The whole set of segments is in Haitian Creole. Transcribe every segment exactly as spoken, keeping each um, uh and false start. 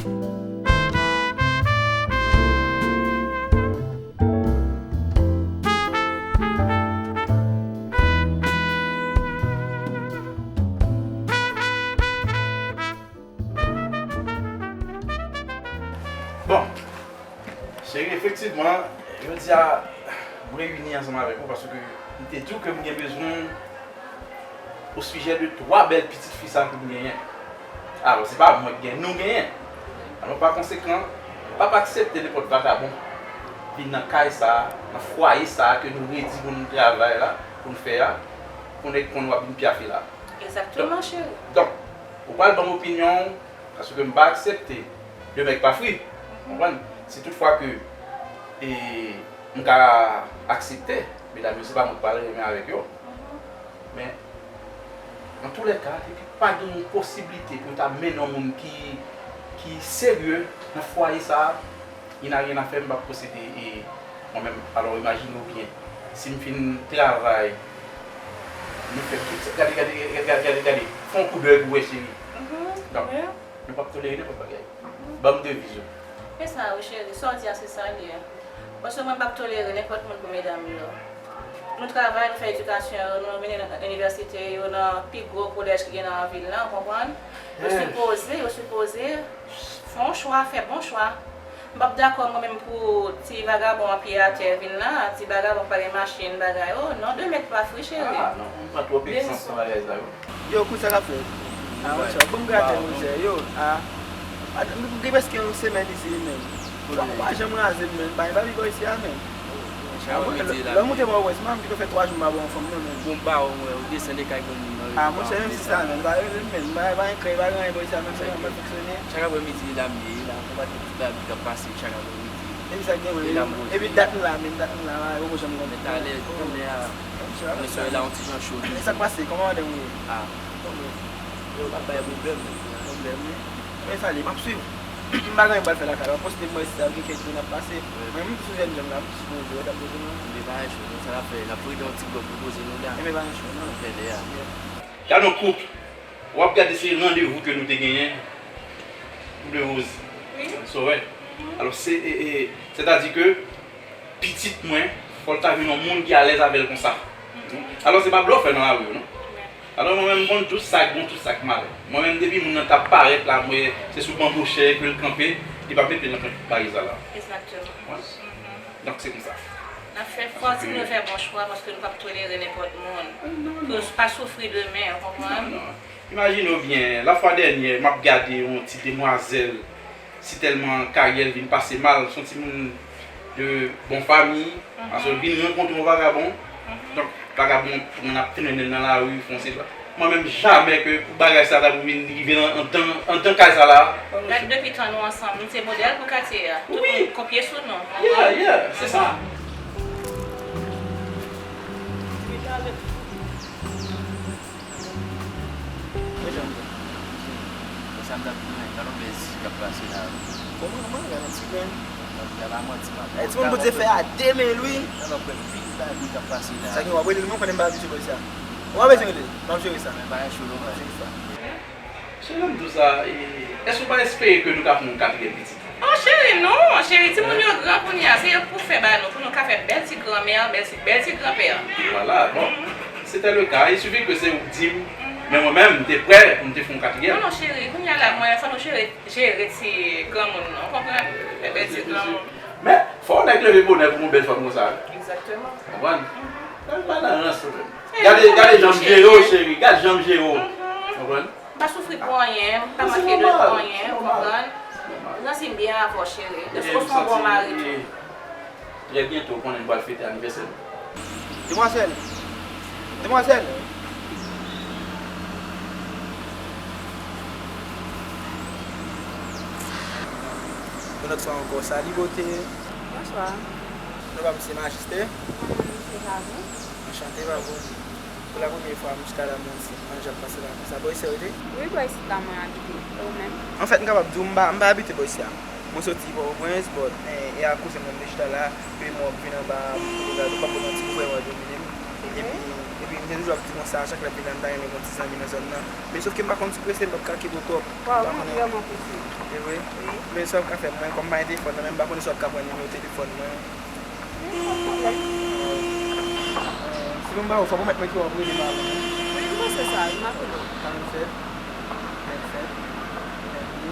Bon, cheri, efektivman, jodi a, m reyini ansanm avèk ou paske m te di w ke m gen bezwen w osijè de twa bèl pitit fi sa ke m genyen. Alò, se pa mwen ki genyen, nou genyen. Alò, pa konsekan, m p ap aksepte nenpòt vagabon vin nan kay sa a, nan fwaye sa a ke nou redi pou nou travay la, pou nou fè a, pou nèg konn w ap vin pyafe la. Egzakteman, cheri. Donk, ou pral ban m opinyon w, paske m pa aksepte de mèg pa fri. Konprann? Si toutfwa ke, e, m ka aksepte, medam yo, se pa mwen k pral renmen avèk yo. Men, antoulèka, depi pa gen yon posiblite pou yo ta mennen yon moun ki, ki serye nan fwaye sa a, I n a ryen a fè, m p ap posede e mwen menm. Alò, imajine w byen, si m fin travay, nou fè tout sa, gade, gade, gade, gade, gade, fè yon koudèy pou w wè, cheri. Donk, nou p ap tolere nenpòt bagay. Ban m deviz ou. Se sa, wi, cheri, sa w di a, se sa l ye. Paske mwen p ap tolere nenpòt moun pou medam yo. Nou travay, nou fè edikasyon yo, nou mennen nan inivèsite yo, nan pi gwo kolèj ki gen nan vil la, w konprann? Yo sipoze, yo sipoze fè yon chwa, fè bon chwa. M p ap dakò mwen menm pou ti vagabon an pye atè vin la, ti vagabon pa gen machin, bagay, oh, non, de mèg pa fri, cheri. Ah, non, m pran twòp egzanp nan bagay sa yo. Yo, kout sa k ap fèt? Ah, monchè, ban m gratè, monchè, yo, ah. Gen prèske yon semèn isi, menm. Fò m pa janm raze m, menm. Bagay pa pi bò isi a, menm. Chak aprè midi la. Lè w moute Pòtoprens, m pa menm pito fè twa jou m pa bò anfòm non, menm. Bon, ba w, ou desann de kay granmoun nan. Ah, monchè, menm si sa menm, pa rele m menm. M pa, pa gen krèy, pa gen anyen bò isi a, menm si mwen pa fonksyone. Chak aprè midi la m ye la, konpati tout lavi k ap pase chak aprè midi. Epi sa k gen menm, epi dat m la menm, dat m la, m pa janm konn. Men talè, kounye a, kounye a la yon ti jan cho. E sa k pase? Kòman madanm ou ye? Ah, yo, m ap bay pwoblèm, pwoblèm, wi. Men sa li, m ap swiv. M pa gen anyen m pral fè lakay la. Poste m wè si sa gen kèk moun ap pase. Mwen menm sou jèn jan m la, m sou poze, w t ap poze non. Enben pa gen cho, non, sa n ap fè, n ap pridan yon ti gòb pou poze nou la. Enben pa gen cho, non. Fè lè a. Gade yon koup, w ap gade se randevou ke nou te genyen, Doudou Rose. Wi. Sa w wè? Alò, se, e, e, sètadi ke pitit mwen, fò l ta vin yon moun ki alèz avè l konsa. Alò, se pa blòfè nan lari yo, non. Alò, mwen menm, m konn tout sa k bon, tout sa k mal. Mwen menm, depi moun nan t ap parèt la, mwen, se sou banbochè ke l kanpe, li p ap mete nan kont bagay sa la. Egzakteman. Donk, se konsa. N ap fè, fò nou fè bon chwa, paske nou p ap tolere nenpòt moun. Pou nou pa soufri demen, w konprann? Imajine w byen, lafwa dènyè, m ap gade yon ti demwazèl, si tèlman karyè l vin pase mal, se yon timoun de bon fanmi, paske l vin rankontre yon vagabon, donk, vagabon pran l ap trennen l nan lari, fè yon seri de bagay. Mwen menm, jamè ke pou bagay sa ta pou vin rive nan, anndan, anndan kay sa la. Gad depi tan nou ansanm, nou se modèl pou katye a. Tout moun konn pye sou nou. Yeah, yeah, se sa. Mwen janm. Bon, sa m t ap di w, men, gade yon bèl ti k ap pase la. Bon, manman, gade yon ti grenn. Gade la manti, manman. Ti moun Bondye fè a de men l, wi. Gade yon bèl pil bagay k ap pase la. Sa gen w ap rele l, mwen konnen m pa abitye bò isi a. Ou pa bezwen rele l, m ap jere sa. Men pa gen cho non, m ap jere sa. Cheri, lè m di w sa, e, èske w pa espere ke nou ka fè yon katriyèm pitit? Oh, cheri, non, cheri, timoun yo gran kounye a, se yo k pou fè ba nou, pou nou ka fè bèl ti granmè, bèl ti, bèl ti granpè. Vwala, bon, se te le ka, il suffit que se ou k di m, men mwen menm, m te prè pou m te fè yon katriyèm. Non, non, cheri, kounye a la, mwen, fò nou jere, jere ti granmoun nan, w konprann? Fè bèl ti granmoun. Men, fò yon nèg leve bonè pou yon bèl fanm konsa, wi. Egzakteman. Konprann? Gade, pa nan rans ou menm. Gade, gade jan m jere w, cheri, gade jan m jere w. Konprann? M pa soufri pou anyen, m pa manke de anyen, w konprann? Rann si m byen avè w, cheri. Èske w se yon bon mari tou? Trè byento, w konnen nou pral fete anivèsè nou. Demwazèl! Demwazèl! Yon lòt fwa ankò, sali bote. Bonswa. Non pa m se Majeste. Mwen menm se Vavou. Anchante, Vavou. Pou la premye fwa, m chita la, mwen di, mwen jan pase la konsa. Bò isi a w rete? Wi, bò isit la mwen abite. E ou menm? Anfèt, m kapab di w, m pa, m pa abite bò isi a. Mwen soti Pòtoprens, but, e, e a kouzen mwen m te chita la, epi mwen ap vin anba, m kote gade, m p ap ba w manti, m vrèman domine m. Epi, epi Gen jou ap di konsa, chak lè m vin la, m ta renmen gon ti zanmi nan zòn nan. Men sòf ke m pa konn si w prese, m p ap ka kite w twòp. Waw, m vrèman prese. E vre? Wi. Men sa w ap ka fè, mwen, kòm m pa gen telefòn nan men m, m pa konnen si w ap ka pran nimewo telefòn mwen. Wi, pa pwoblèm. Si m ba ou, fò w pwomèt mwen ke w ap rele m avan. Wi, m panse sa, wi, m ap rele w. Karannsenk, vennsenk, vennde.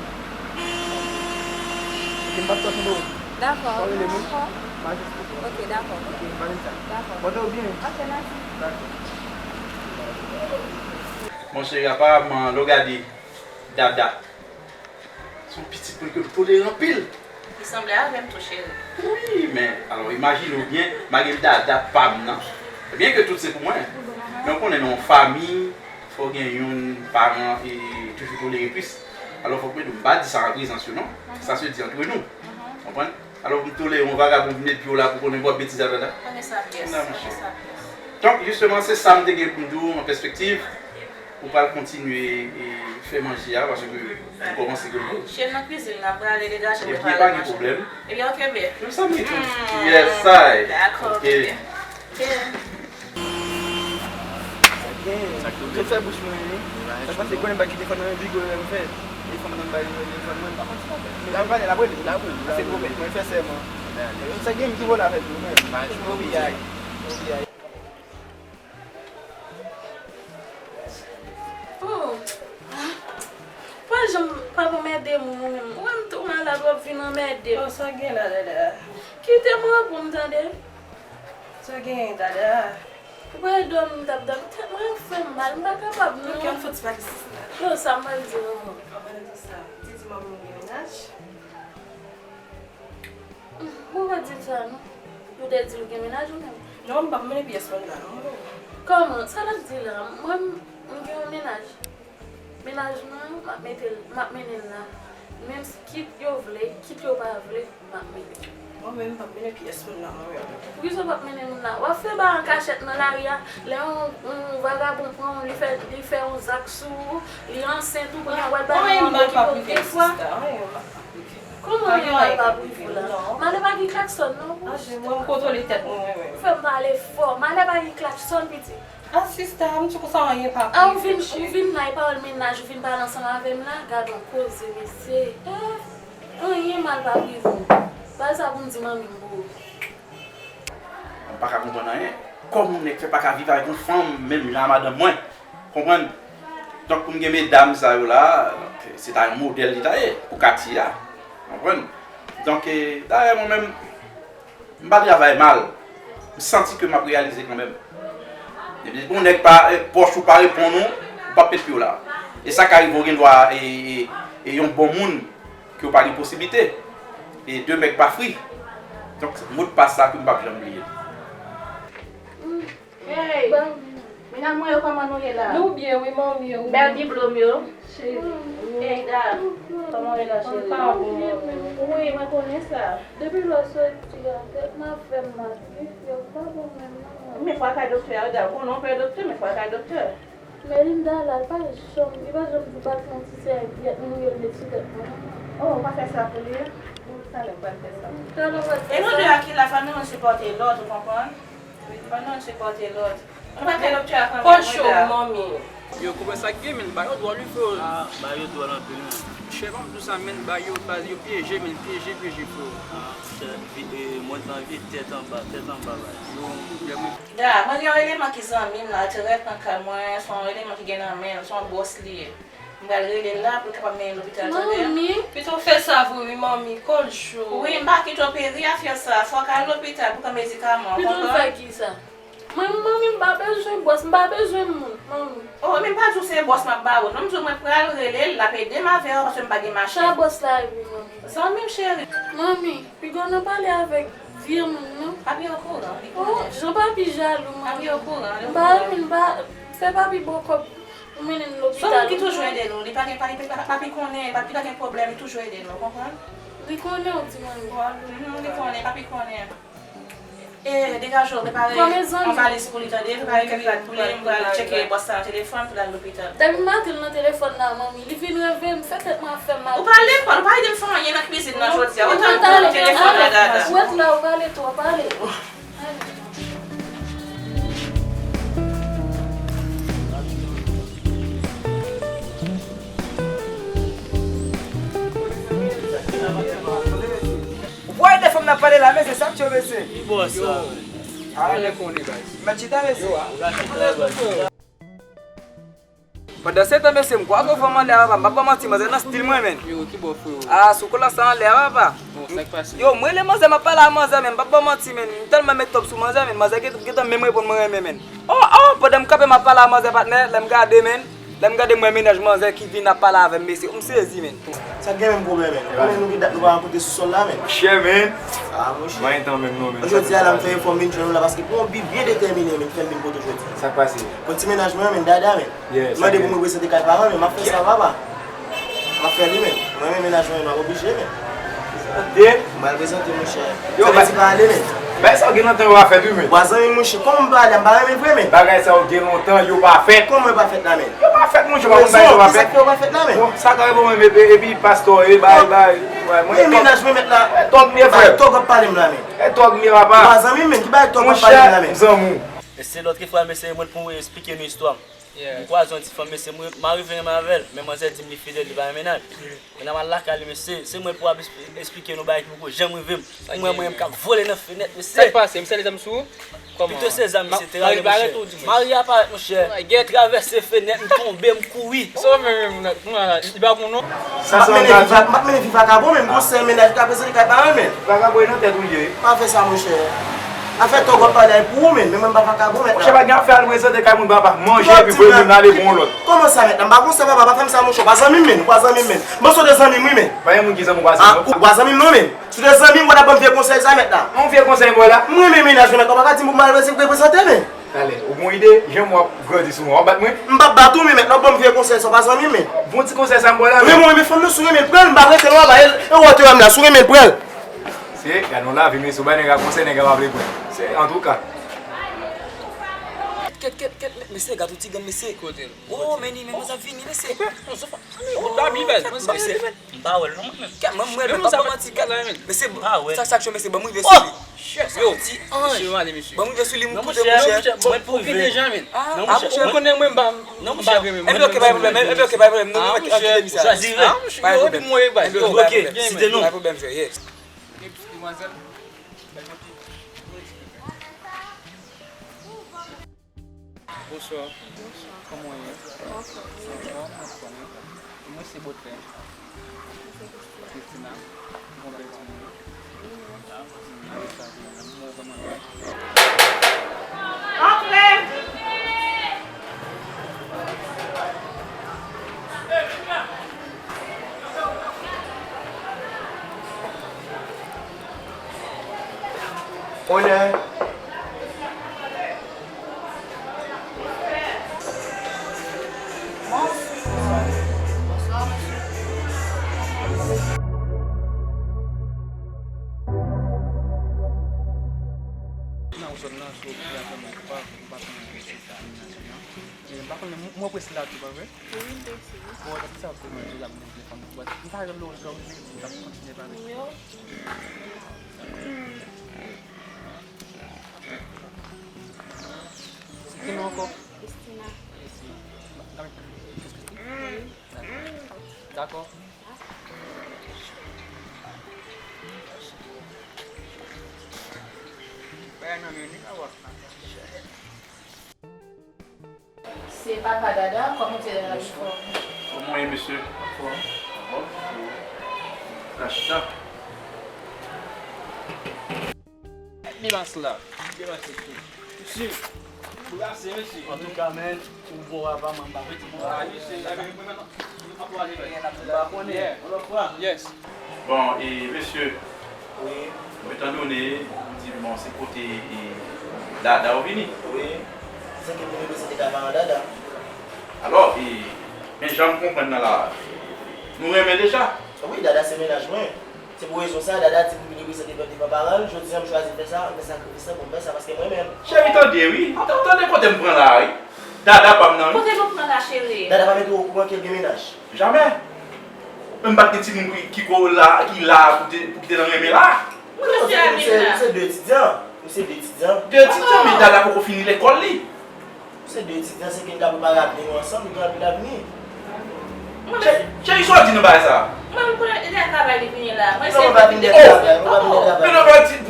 Ok, m p ap twò tande w. Dakò, fò w rele m, wi. Dakò. M a jis kite w. Ok, dakò. Ok, m pa gen sa. Dakò. Pote w byen. Ok, mèsi. Dakò. Monchè, aparamman, lè w gade Dada, se yon pitit mwen ke m tolere anpil. Li sanble avè m tou, cheri. Wi, men, alò, imajine w byen, malgre m Dada pa m nan. Byen ke tout se pou mwen, men w konnen nan yon fanmi, fò gen youn paran e toujou tolere plis. Alò, fòk mwen di w, m pa di sa an prezans yo, non. Sa se di antre nou. Konprann? Alò, pou m tolere yon vagabon vin met pye w la pou konnen w ap betize avè l la? Konnen sa pyès, konnen sa pyès. Donk, jisteman, se sa m te gen pou m di w an pèspektiv. Ou pral kontinye e, fè manje a, paske ou kòmanse gen gou. Cheri nan kwizin la, m prale degaje mwen prale manje. Ebyen, pa gen pwoblèm. Ebyen, ok, bè. Menm sa m gen tou. Yes, I. Dakò, ok, bebe. Ok. Sa gen, sa k tou fè bouch mwen, wi. Sa k pase, konnen m pa kite fòn nan men bigo lè m fè. E fòn nan bay telefòn mwen, m pa konn sa fè. L ap pale, l ap rele, l ap rele. Se pwofèt, mwen fè sèman. Sa gen, m tou vòlè avèk ou menm. Obiyay. Obiyay. Oh. Pa janm, pa anmède m ou menm. Ou wè m tou malad, w ap vin anmède m. Oh, sa gen la, Dada? Kite m repo m, tande. Sa gen, Dada? Ou pa dòmi, m t ap dòmi. Tèt mwen ap fè m mal, m pa kapab, non. Ok, ann fouti pale sista. Yo, sa m pral di w ankò? An palan de sa, ou te di manmi w gen mennaj? Ou pa di l sa, non. Ou te di l ou gen mennaj ou menm? Non, m p ap mennen pyès moun la, non. Kòman? Sa l ap di la? Mwen, m gen yon mennaj. Mennaj mwen, m ap mete l, m ap mennen l la. Menm si, kit yo vle, kit yo pa vle, m ap mennen l. Mwen menm, m p ap mennen pyès moun la, mwen menm. Poukisa w p ap mennen moun la? W ap fè bagay an kachèt nan lari a. Lè yon, yon vagabon pran w, li fè, li fè yon zak sou ou, li ansent ou, kounye a w al bay yon moun ki poko gen fwa. Kòman anyen mal pa prive w la? Malè pa gen klaksòn non. Mwen m kontwole tèt mwen, mwen menm. Ou fè m pale fò. Malè pa gen klaksòn, pitit. Ah, sista, m di konsa anyen pa prive. Ah, ou vin, ou vin la, e pawòl mennaj, ou vin pale ansanm avè m la? Gad on koze, mesye. Eh, anyen mal pa prive w. Pale sa pou m di manmi m pou ou. Mwen pa ka konprann anyen. Kòman yon nèg fè pa ka viv avèk yon fanm menm jan a madanm mwen? Konprann? Donk, pou m gen medam sa yo la, donk, se ta yon modèl li ta ye pou katye a. Konprann? Donk, e, dayè, mwen menm, m pa travay mal. M santi ke m ap reyalize kanmenm. Depi yon nèg pa, e, pwòch ou pa reponn ou, ou p ap met pye w la. E sa ka rive w gen dwa, e, e, e yon bon moun ke w pa gen posiblite. E de mèg pa fri. Donk, modpas sa ke m p ap janm bliye. Hey! Medam mwen yo, kòman nou ye la? Nou byen, wi, manmi, ou menm? Bèl diplòm yo. Cheri. Hey, da, kòman w ye la, cheri? Mwen pa bon, manmi. Wi, mwen konnen sa. Depi lè w soti a, tèt mwen ap fè m mal. Wi, yo pa bon menm, non. Men fò w al kay doktè a, da, ou konnen w pè doktè, men fò w al kay doktè. Men Linda la, li pa janm, li pa janm di w pa pran ti sèvyèt mouye l met sou tèt mwen non. Oh, ou pa fè sa pou li? Bon, talè m pral fè sa. Talè w pral fè sa. E nou de a ki la, fò nou youn sipòte lòt, ou konprann? Fò nou youn sipòte lòt. Ou pa fè doktè a kanmenm, wi, da. Kòd cho, manmi. Yo, konprann sa k gen, men ba yo dwòl, wi, freo. Ah, ba yo dwòl anpil, men. Chè, pa m di w sa, men, ba yo, ba yo pyeje, men, pyeje, pyeje, freo. Ah, chè, vi-, e, mwen t anvi tèt anba, tèt anba, ba yo. Yo, Da, mwen gen yon eleman ki zanmi m la, trè nan ka mwen, se yon eleman ki gen nan men l, se yon bòs li ye. M pral rele l la pou l kapab mennen l lopital, tande? Manmi, pito w fè sa vre wi, manmi, kòl cho. Wi, m pa kite w peri afè sa, fò w ka al lopital pou pran medikaman, w konprann? Pito l fè kisa? Mwen, manmi, m pa bezwen bòs, m pa bezwen moun, manmi. Oh, men m pa di w se bòs m ap ba ou, non, m di w mwen pral rele l, l ap ede m avè w, paske m pa gen machin. Sa bòs la ye pou manmi? Zanmi m cheri. Manmi, piga w nan pale avèk vye moun, non? Papi okouran, li konnen. Oh, jan papi jalou, manmi. Papi okouran, li okouran. M pa renmen, m pa fè papi ba w kòb pou mennen l lopital. Se ou ki toujou ede nou. Li pa gen, papi, papi konnen, papi pa gen pwoblèm, li toujou ede nou, konprann? Li konnen, ou di manmi. Bon, mhm, li konnen, papi konnen. E, degaje w, prepare yon valiz pou li, tande, prepare kèk rad pou li, m pral tcheke bòs la nan telefòn pou l al lopital. Depi maten l nan telefòn la, manmi, li vin reve m, fè tèt mwen ap fè m mal. Ou pa lekòl, ou pa ede m fè anyen nan kwizin nan jodi a. Otan l pran telefòn nan Dada. Ou ret la, ou pale tou, ou pale. Ale. N ap pale la, mesye, sa k cho, mesye? Ki bò sa? Ah, mèt chita, mesye. Pandan se tan, mesye, m kwaze yon fanm anlè a, papa. M p ap ba w manti, manzè nan stil mwen, menn. Yo, ki bò, freo? Ah, sou kolas sa anlè a, papa. Bon, sa k pase? Yo, m rele manzè, m ap pale a manzè, menn. M p ap ba w manti, menn. M tèlman met top sou manzè, menn. Manzè gen- gentan menm reponn mwen renmen, menn. Oh, oh, pandan m kanpe, m ap pale a manzè, patnè, lè m gade, menn. Lè m gade, m wè mennaj manzè ki vin ap pale avè m, mesye. M sezi, menn. Sa k gen menm, pwoblèm, menn? Ou konnen nou gen dat nou pa rankontre sou sòl la, menn. Monchè, menn. Ah, monchè. Mwen tan menm non, menn. Jodi a la, m fè efò m vin jwenn ou la, paske pou yon bi byen detèmine, menn, fè m vin kote w jodi a. Sa k pase? Bon, ti mennaj mwen, menn, Dada, menn. Mande pou mwen prezante kay paran, menn, m ap fè sa, papa. M ap fè li, menn. Mwen, menn, mennaj mwen, m ap oblije, menn. Prezante? M pral prezante, monchè. Yo, sa vle di pa ale, menn. Bagay sa yo gen lontan yo pa fèt, wi, menn. Bwa zanmi m, monchè, kòman m pa ale a, m pa renmen vre, menn. Bagay sa yo gen lontan yo pa fèt. Kòman yo pa fèt la, menn? Yo pa fèt, monchè, pa konn bagay sa yo pa fèt. Kisa k fè yo pa fèt la, menn? Bon, sa ka reponn mwen, epi, epi pastè, e bay, bay. Wè, mwen, e tòg. Mennaj mwen mèt la. E tòg m ye, frè. Tòg ap pale m la, menn. E tòg m ye, papa. Bwa zanmi m, menn, ki bagay tòg ap pale m la, menn? Monchè, m zanmi w. E se lòt ke fwa, mesye, mwen pou esplike nou istwa m. M kwaze yon ti fanm, mesye, mwen, m arive renmen avè l, men manzè di m li fidèl, li pa renmen naj. Kounye a m al lakay li, mesye, se mwen pou ap esp- esplike nou bagay ki poko janm rive m. Mwen, mwen, m k ap vole nan fenèt, mesye. Sa k pase? M sèl zam sou ou? Kòman? Pito se zam, mesye, te rale, monchè. Mari a parèt, monchè. M travèse fenèt, m tonbe, m kouri. Sa w menm, menm, li pa konn non? M ap mennen vi va- m ap mennen vi vakabon, menm gon sèl mennaj ki ka prezante kay paran l, menm. Vakabon e nan tèt ou l ye. Pa fè sa, monchè. Afè tòg w ap pale a e pou ou menm, men mwen m pa vakabon, mèt la. Monchè, pa gen afè al prezante kay moun, papa. Manje epi voye moun ale pou yon lòt. Kòman sa, mèt la? M pa konn sa, papa, pa fè m sa, monchè. W pa zanmi m, menm. W pa zanmi m, menm. Bon, si w te zanmi m, wi, menm. Pa gen moun ki zanmi w pa zanmi w. W pa zanmi m, non, menm. Si w te zanmi m, w pa t ap ban m vye konsèy sa, mèt la. Yon vye konsèy m ba w la. Mwen, menm, mennaj mwen, mèt la, w pa ka di m pou m al reprezante, menm. Talè, ou gon ide, jan w ap grandi sou mwen, w ap bat mwen? M p ap bat ou, men mèt la, w ban m vye konsèy sa, w pa zanmi m, menm. Bon ti konsèy sa m ba w la, menm. Renmen w, renmen fanm nan, si w renmen l, pran l, m pa rete non, papa, e, e wòtè a m la, si w renmen l, pran l. Se, gade yon lavi, mesye, ou bay nèg la konsèy, nèg la pa vle pran. Se, antouka. Kèt, kèt, kèt, mesye, gade yon ti grenn mesye. Kote l? Oh, men li, men manzè ap vini, mesye. Mesye, m pa wè l non, mwen menm. Kèt, mwen, mwen, men pa manti, kèt. Mesye, sa, sa k cho, mesye, ban m rive sou li. Yo, ti anj. Ban m rive sou li, m koute, monchè. Mwen pou rive deja, men. Ah, monchè, ou konnen mwen, m pa, m pa renmen. Enben, ok, pa gen pwoblèm, enben, ok, pa gen pwoblèm. Non, non, mèt, kite m sa. Pa gen pwoblèm. Enben, ok, pa gen pwoblèm. Ok, site non. Pa gen pwoblèm, frè, yes. Demwazèl. Bonswa. Bonswa. Kòman w ye? Anfòm. Anfòm, anfòm. Mwen se Bòtè. Mwen se Kristina. Kristina. Mwen bèl timoun. Mwen sa, mwen vrèman bèl. Antre! Onè. Nan zòn nan, sou okipe a, mwen pa, mwen pa konnen ki se sa, amenaje an. Men m pa konnen, mwen presi la tou, pa vre? Wi, m presi, wi. Bon, sa w te manje la, mwen te fanm. M pa janm lè w lè w vini, m t ap kontinye pale. Moun yo? Se ki non ankò? Kristina. Kristina. M ka met Kristina? Wi. Dakò. Bagay nan men li la, w ap. Se papa Dada, kòman w te la, anfòm? Kòman w ye, mesye? Anfòm. Anfòm? Ka chita. Mimas la. Mesye, boulase, mesye. Antouka, men, ou bon papa, mwen pa mete bon papa. Ou pa konnen. Yes. Bon, e, mesye, wi. Etandone, ou di, bon, se kote, e, Dada ou vini. Wi. Se ke pou reprezante kay paran Dada. Alò, e, men jan m konprann nan la, nou renmen deja. Wi, Dada se mennaj mwen. Se pou rezon sa, Dada di pou vin reprezante devan paran l. Jodi a, m chwazi fè sa, m fè sakrifis la pou m fè sa, paske mwen menm. Cheri, tande, wi. Tande kote m pran la, wi. Dada pa m nan, wi. Kote nou pran la, cheri? Dada pa mete w okouran ke l gen mennaj? Jamè. Menm pa t gen timoun ki, ki ko la, ki la pou te, pou ki te nan renmen la. Mwen se, mwen se de etidyan. Mwen se de etidyan. De etidyan, men Dada poko fini lekòl li. Se de etidyan, se ke n ka prepare avni nou ansanm, nou gen anpil avni. Cheri, sa w di nan bagay sa? Mwen, m konnen lè travay li vini la. Mwen se... Non, mwen pa vin dèyè travay, mwen pa vin dèyè travay. Men non,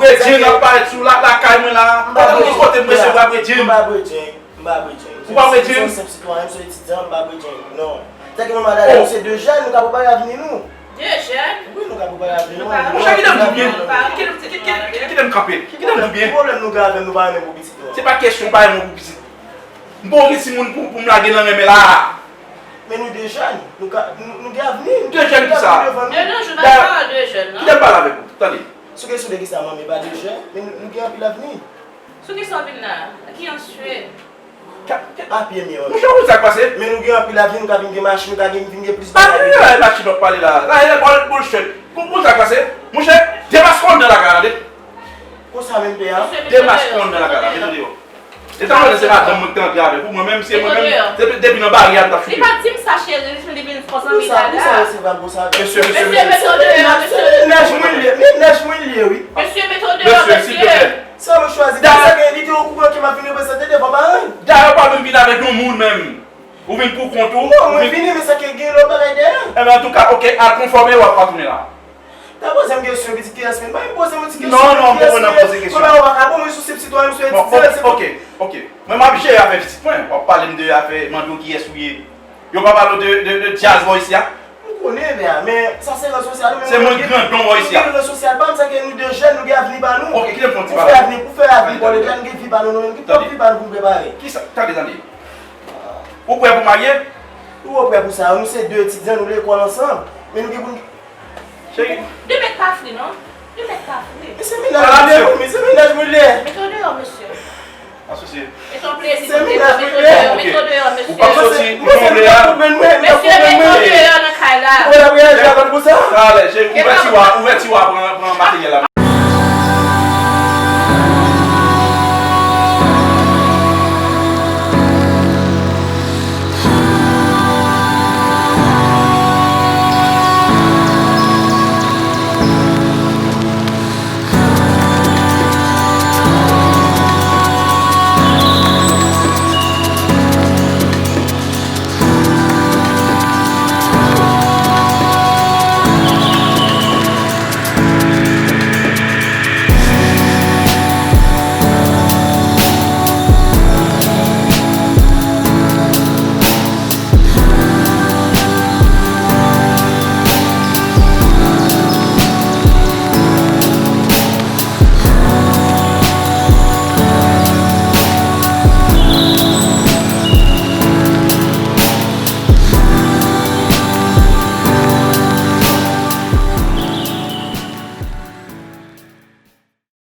Bredjenn ap parèt sou la, lakay mwen la. M pa bredjenn. Ki kote m resevwa bredjenn? M pa bredjenn. M pa bredjenn. Ou pa bredjenn? M se yon senp sitwayen, m se etidyan, m pa bredjenn. Non. Sa ki manman dada, nou se de jèn, nou ka prepare avni nou. De jèn? Wi, nou ka prepare avni nou. Monchè, kite m di w byen. Kite m kanpe. Kite m di w byen. Ki pwoblèm nou gen avè m, nou pa renmen pou pitit nou an? Se pa kesyon pa renmen pou pitit. M pa gen timoun pou, pou m lage nan renmen la. Men nou de jèn, nou ka, nou, nou gen avni. De jèn ki sa? De nos jours, pa pale de jèn, non? Kite m pale avèk ou. Tande. Sou kesyon de ki sa, manmi, pa de jèn, men nou, nou gen anpil avni. Sou ki sa w vin la? Ki an Swed? Ka- ka- A pye, mi. Monchè, ou konn sa k pase? Men nou gen anpil avni, nou ka vin gen machin, nou ka gen, vin gen plis bagay. Pale la, e machin w ap pale la. La, e bòl, bòl chèt. Ou konn sa k pase? Monchè, demaske w anndan lakay la, tande. Konsa menm, pè a. Demaske w anndan lakay la, mete w deyò. E ta wè se madanm mwen ki te antre avèk ou, mwen menm, se mwen menm, depi, depi nan baryè a, m t ap choute. Li pa t di m sa, cheri, li vin konsa, li la. Pou sa, pou sa, se pa pou sa. Mesye, mesye, mesye, mesye. Mennaj mwen li ye, mennaj mwen li ye, wi. Mesye, mete w deyò, mesye. Sa mwen chwazi. Dayè, sa gen, li te okouran ke m ap vin reprezante devan paran. Dayè, w pa menm vin avèk yon moun menm. Ou vin pou kont ou. Non, mwen vini, men sa ke gen lòt bagay dèyè. Enben, antouka, oke, al konfòme w, w ap tounen la. Ta poze m kesyon, pitit, kiyès mwen? Pa menm poze m ti kesyon. Non, non, m konprann nan poze kesyon. Kòman ou pa ka bon, mwen sou sip sitwayen, m sou etidyan, se ok, ok. Mwen, m ap jere afè pitit mwen. W ap pale m de afè, mande w kiyès ou ye. Yo pa pale w de, de, de djaz bò isi a? M konnen, men, men sa se ran sosyal ou, men se mwen grandon bò isi a. Ran sosyal pa m, sa ke nou de jèn, nou gen avni pa nou. Ok, kite m fè yon ti pale. Pou fè avni, pou fè avni, bon, lè nou gen vi pa nou, nou menm, gen pwòp vi pa nou pou n prepare. Kisa? Tande, tande. Ou prè pou marye? Ou prè pou sa? Nou se de etidyan, nou lekòl ansanm. Men nou gen pou n Cheri. De mèt pa fri, non. De mèt pa fri. Men se mennaj mwen li ye, men se mennaj mwen li ye. Mete w deyò, mesye. Asosye. E se yon plezi pou mwen, mete w deyò, mete w deyò, mesye. Ou p ap soti, ou konn vle a. Mesye, mete w deyò nan kay la. Ou pa reyaji avè m pou sa? Talè, cheri, ouvè tiwa, ouvè tiwa, pran, pran materyèl la.